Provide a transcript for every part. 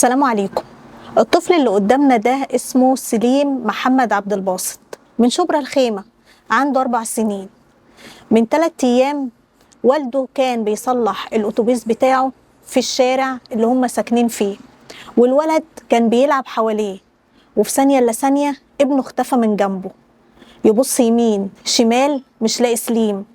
السلام عليكم. الطفل اللي قدامنا ده اسمه سليم محمد عبد الباسط من شبرا الخيمة، عنده 4 سنين. من 3 أيام والده كان بيصلح الأتوبيس بتاعه في الشارع اللي هم ساكنين فيه، والولد كان بيلعب حواليه، وفي ثانية إلا ثانية ابنه اختفى من جنبه. يبص يمين شمال مش لاقي سليم.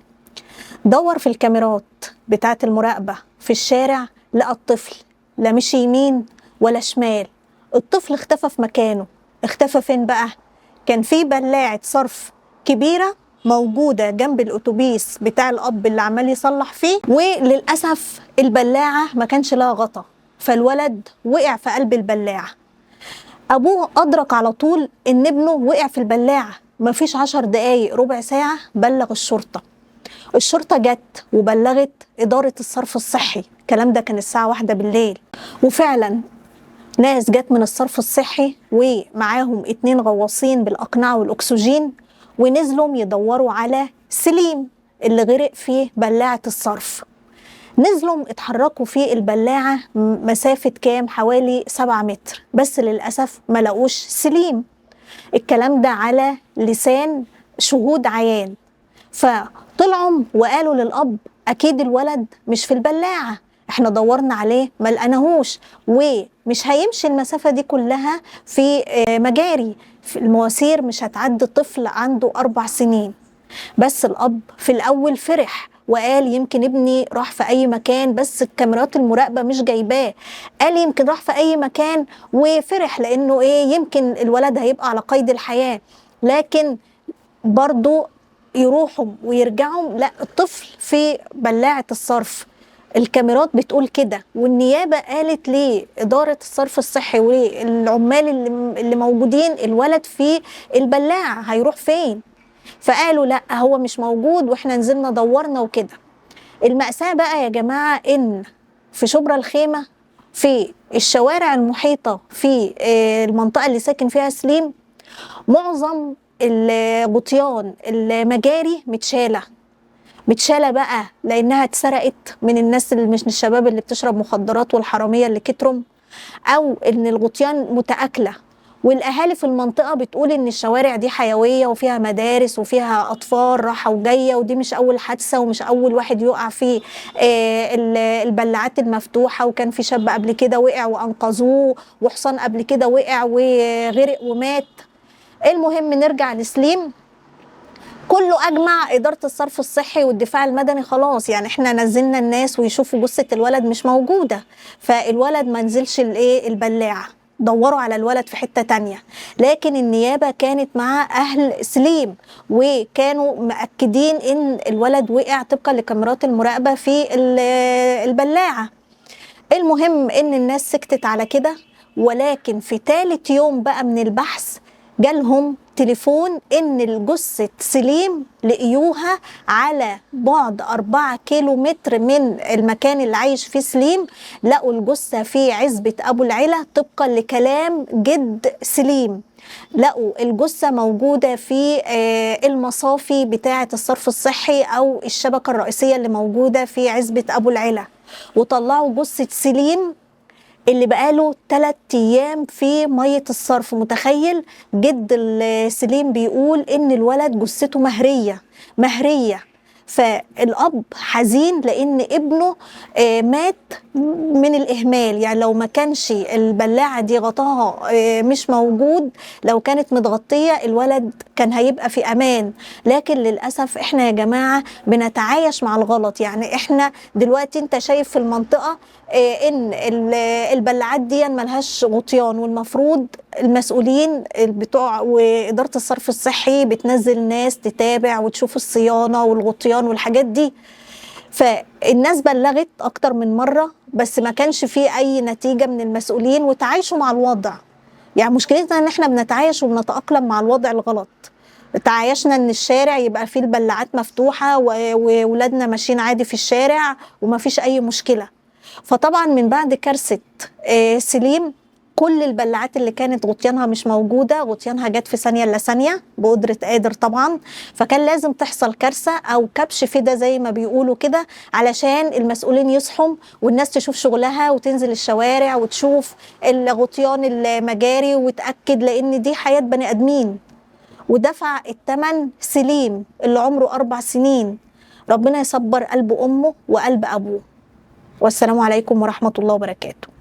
دور في الكاميرات بتاعة المراقبة في الشارع، لقى الطفل لا مشي يمين ولا شمال، الطفل اختفى في مكانه. اختفى فين بقى؟ كان في بلاعة صرف كبيرة موجودة جنب الأتوبيس بتاع الأب اللي عمال يصلح فيه، وللأسف البلاعة ما كانش لها غطا، فالولد وقع في قلب البلاعة. أبوه أدرك على طول إن ابنه وقع في البلاعة، مفيش 10 دقايق ربع ساعة بلغ الشرطة. الشرطة جت وبلغت إدارة الصرف الصحي، الكلام ده كان الساعة 1 بالليل، وفعلا ناس جت من الصرف الصحي ومعاهم 2 غواصين بالأقنعة والأكسجين، ونزلوا يدوروا على سليم اللي غرق في بلاعة الصرف. نزلوا اتحركوا في البلاعة مسافة كام؟ حوالي 7 متر، بس للأسف ما لقوش سليم. الكلام ده على لسان شهود عيان. فطلعوا وقالوا للأب أكيد الولد مش في البلاعة، احنا دورنا عليه ما لقناهوش، ومش هيمشي المسافة دي كلها في مجاري، في المواسير مش هتعدي طفل عنده 4 سنين. بس الأب في الأول فرح وقال يمكن ابني راح في أي مكان، بس الكاميرات المراقبة مش جايباه. قال يمكن راح في أي مكان وفرح لأنه إيه، يمكن الولد هيبقى على قيد الحياة. لكن برضو يروحوا ويرجعوا، لا الطفل في بلاعة الصرف، الكاميرات بتقول كده. والنيابة قالت لإدارة الصرف الصحي والعمال اللي موجودين الولد في البلاعة هيروح فين؟ فقالوا لا هو مش موجود، واحنا نزلنا دورنا وكده. المأساة بقى يا جماعة إن في شبرا الخيمة في الشوارع المحيطة في المنطقة اللي ساكن فيها سليم، معظم الغطيان المجاري متشالة بقى لأنها اتسرقت من الناس اللي مش الشباب اللي بتشرب مخدرات والحرامية اللي كترم، أو إن الغطيان متآكلة. والأهالي في المنطقة بتقول إن الشوارع دي حيوية وفيها مدارس وفيها أطفال راحة وجاية، ودي مش أول حادثة ومش أول واحد يقع في البلاعات المفتوحة، وكان في شاب قبل كده وقع وأنقذوه، وحصان قبل كده وقع وغرق ومات. المهم نرجع لسليم. كله أجمع إدارة الصرف الصحي والدفاع المدني خلاص، يعني احنا نزلنا الناس ويشوفوا جثة الولد مش موجودة، فالولد ما نزلش البلاعة، دوروا على الولد في حتة تانية. لكن النيابة كانت مع أهل سليم وكانوا مأكدين إن الولد وقع طبقا لكاميرات المراقبة في البلاعة. المهم إن الناس سكتت على كده، ولكن في ثالث يوم بقى من البحث جالهم تليفون إن الجثة سليم لقيوها على بعد 4 كيلو متر من المكان اللي عايش فيه سليم. لقوا الجثة في عزبة أبو العلا طبقا لكلام جد سليم. لقوا الجثة موجودة في المصافي بتاعة الصرف الصحي أو الشبكة الرئيسية اللي موجودة في عزبة أبو العلا، وطلعوا جثة سليم اللي بقاله 3 أيام في مية الصرف. متخيل؟ جد سليم بيقول إن الولد جثته مهرية مهرية. فالأب حزين لأن ابنه مات من الإهمال، يعني لو ما كانش البلاعة دي غطاها مش موجود، لو كانت متغطية الولد كان هيبقى في أمان. لكن للأسف إحنا يا جماعة بنتعايش مع الغلط. يعني إحنا دلوقتي أنت شايف في المنطقة إن البلاعات دي ملهاش غطيان، والمفروض المسؤولين بتوع وإدارة الصرف الصحي بتنزل ناس تتابع وتشوف الصيانة والغطيان والحاجات دي. فالناس بلغت أكتر من مرة بس ما كانش فيه أي نتيجة من المسؤولين، وتعايشوا مع الوضع. يعني مشكلتنا إن إحنا بنتعايش وبنتأقلم مع الوضع الغلط. تعايشنا إن الشارع يبقى فيه البلاعات مفتوحة وولادنا ماشيين عادي في الشارع وما فيش أي مشكلة. فطبعا من بعد كارثة سليم كل البلاعات اللي كانت غطيانها مش موجودة، غطيانها جت في ثانية الا ثانية بقدره قادر طبعا. فكان لازم تحصل كارثة او كبش فدا زي ما بيقولوا كده، علشان المسؤولين يصحوا والناس تشوف شغلها وتنزل الشوارع وتشوف الغطيان المجاري وتأكد، لان دي حياة بني ادمين. ودفع الثمن سليم اللي عمره 4 سنين. ربنا يصبر قلب امه وقلب ابوه. والسلام عليكم ورحمة الله وبركاته.